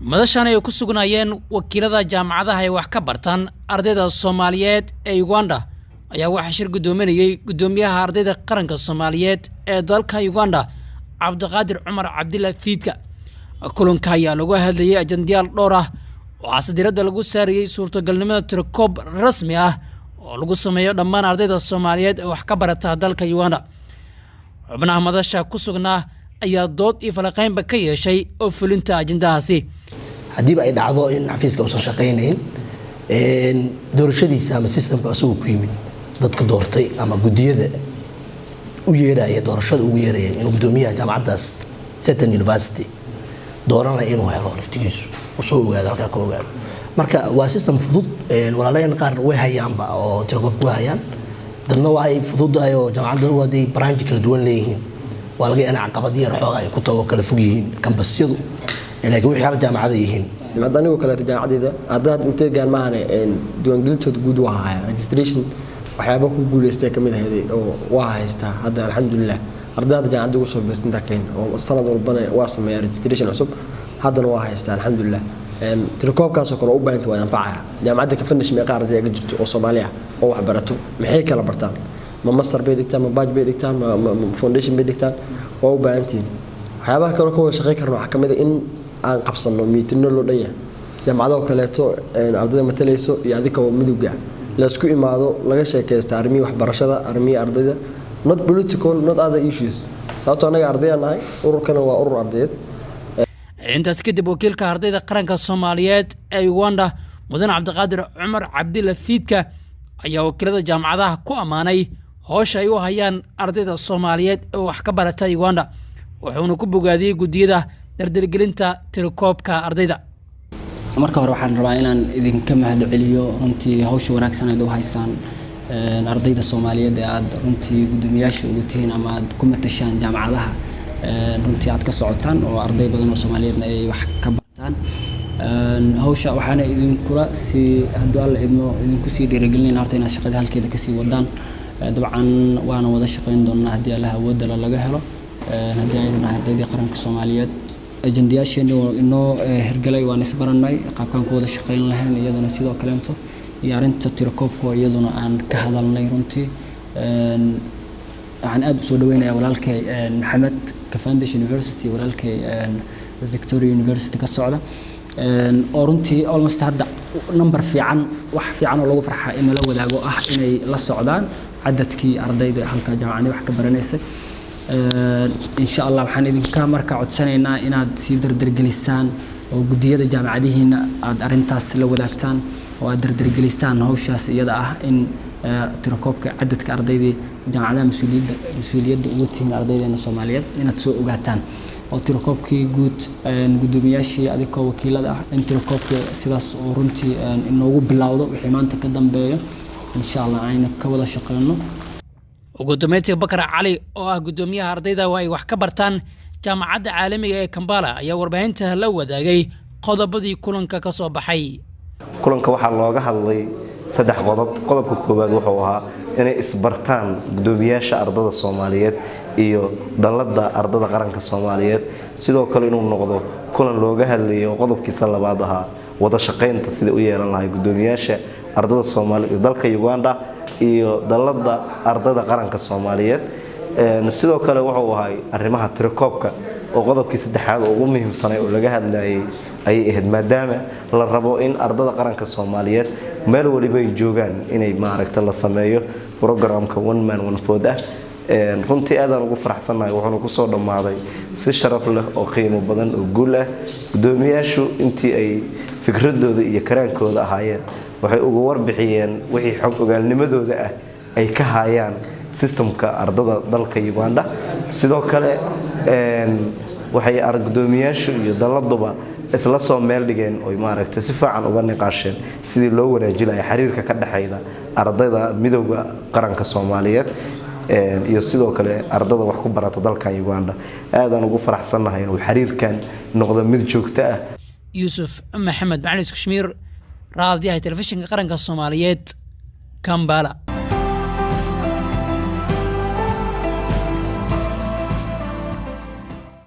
Madashan ay ku sugnaayeen wakiilada jaamacadaha ay wax ka bartaan ardayda Soomaaliyeed ee Uganda ayaa waxaa shir guddoominayay guddoomiyaha ardayda qaranka Soomaaliyeed ee dalka Uganda, Cabdiqaadir Cumar Cabdilla Fiidka. Kulanka ayaa lagu hadlayay ajandayaal dhowr ah, waxaase diiradda lagu saarayey suurtagalnimada tirakoob rasmi ah oo lagu sameeyo dhammaan ardayda Soomaaliyeed ee wax ka barata dalka Uganda. Xubnaha madasha ku sugnaa ayaa dood iyo falaqeynba ka yeeshay oo fulinta ajandahaasi. Haddiiba ay dhacdo in xafiiska uusan shaqaynayn, doorashadiisa ama systemka asagoo ku yimid, dadka doortay ama guddiyada u yeeraya, doorashada ugu yeeraya inuu guddoomiyaha jaamacaddaas Seton University dooranaya inuu helo laftigiisu soo ogaado, halkaa ka ogaado. Marka waa system fudud. Walaalayan qaar way hayaanba oo tirakoobka way hayaan, dadna waa ay fududahay oo jaamacadda haday branch kala duwan leeyihiin, waa laga yaabaa caqabad yar xooga ay ku tago, kala fog yihiin kambasyadu, laakiin wixii hal jaamacada yihiin. Hadda anigoo kaleeto jaamacadeyda ardayda intay gaan maahane, diiwaangelintooda guud waa haya, registration waxyaaba ku guuleystay kamid ahayd oo waa haystaa hadda, alxamdulilah. Ardayda jaamacadda ugu soo biirtay intaa keen oo sanad walbana waa sameeyaa registration cusub, haddana waa haystaa, alxamdulilah. Tirakoobkaasoo kale u baahanta waa anfacaya. Jaamacadda Cavendish meeqa arday ga jirto oo Soomaali ah oo wax barato? Maxay kala bartaan? Ma master bay dhigtaan, ma bachelor bay dhigtaan, ma foundation bay dhigtaan? Waa u baahantihiin. Waxyaabaha kale ka wada shaqeyn karno waxaa kamid ah in aan qabsano miitino loo dhan yahay, jaamacadoo kaleeto ardayda matalayso iyo adika midowga laysku imaado, laga sheekaysta arrimihii waxbarashada, arrimihii ardayda, not political, not other issues, sababtoo annaga ardayaan nahay, ururkana waa urur ardayeed. Intaas kadib, wakiilka ardayda qaranka Soomaaliyeed ee Uganda, mudane Cabdiqaadir Cumar Cabdilla Fiidka, ayaa wakiilada jaamacadaha ku ammaanay howsha ay u hayaan ardayda Soomaaliyeed ee wax ka barata Uganda, wuxuuna ku bogaadiyey guddiyada dardargelinta tirakoobka ardayda. Marka hore waxaan rabaa inaan idinka mahadceliyo runtii hawsha wanaagsan aad u haysaan ardayda Soomaaliyeed ee aad runtii guddoomiyaasha ugu tihiin ama aad ku matashaan jaamacadaha runtii aad ka socotaan, oo arday badan oo Soomaaliyeedna ay wax ka bartaan hawsha. Waxaana idinkula sii, hadduu Alla idmo, idinku sii dhiirigelinayna horta inaad shaqada halkeeda kasii wadaan. Dabcan waana wada shaqeyn doonaa haddii Allah awoodala laga helo. Haddii aynu nahay ardaydii qaranka Soomaaliyeed, ajandayaasheeni oo inoo hirgalay, waan isbaranay qaabkaan ku wada shaqeyn lahayn, iyadana sidoo kaleento iyo arrinta tirakoobka iyaduna aan ka hadalnay. Runtii waxaan aada usoo dhaweynayaa walaalkay Maxamed, Cavendish University, walaalkay Victoria University ka socda, oo runtii almost hadda number fiican, wax fiican oo lagu farxa in lala wadaago ah inay la socdaan cadadkii ardayda halka jaamacadii wax ka baranaysay. Insha Allah waxaan idinka marka codsanaynaa inaad sii dardargelisaan oo guddiyada jaamacadihiina aad arrintaas la wadaagtaan oo aad dardargelisaan hawshaas iyada ah, in tirakoobka cadadka ardaydii jaamacadaha mas-uuliyadda ugu tihiin ardaydeena Soomaaliyeed inaad soo ogaataan, oo tirakoobkii guud guddoomiyaashii adigoo wakiilada ah in tirakoobkii sidaas oo runtii inoogu bilowdo wixii maanta ka dambeeyo, insha Allah aynu ka wada shaqeyno. Ugu dambeyntii, Bakar Cali oo ah guddoomiyaha ardayda oo ay wax ka bartaan Jaamacadda Caalamiga ee Kambala ayaa warbaahinta la wadaagay qodobadii kulanka ka soo baxay. Kulanka waxaa looga hadlay saddex qodob. Qodobka koowaad wuxuu ahaa inay isbartaan guddoomiyaasha ardada Soomaaliyeed iyo dalladda ardada qaranka Soomaaliyeed. Sidoo kale inuu noqdo kulan looga hadlayay oo qodobkiisa labaad ahaa wada shaqaynta sida u yeelan lahay guddoomiyaasha ardada Soomaaliyeed ee dalka Uganda iyo dalladda ardada qaranka Soomaaliyeed. Sidoo kale wuxuu ahay arrimaha tirakoobka oo qodobkii saddexaad oo ugu muhiimsanay oo laga hadlayay ayay ahayd, maadaama la rabo in ardada qaranka Soomaaliyeed meel waliba ay joogaan inay maaragta la sameeyo programka one man one vote ah. Runtii aadaan ugu faraxsannahay, wuxuuna kusoo dhammaaday si sharaf leh oo qiimo badan oo guul ah. Guddoomiyaashu intii ay fikradooda iyo karaankooda ahaayeen waxay uga warbixiyeen wixii xog ogaalnimadooda ah ay ka hayaan systemka ardada dalka Uganda. Sidoo kale waxay guddoomiyaashu iyo dalladuba isla soo meel dhigeen oy maaragtay si fiican uga niqaasheen sidii loo wanaajinaya xiriirka ka dhexeeya ardayda midowda qaranka Soomaaliyeed iyo sidoo kale ardada wax ku barata dalkan Uganda. Aadaan ugu faraxsannahay inuu xiriirkan noqdo mid joogto ah. Yuusuf Maxamed Macalin Kashmiir, raadiyaha Telefishinka Qaranka Soomaaliyeed, Kambala.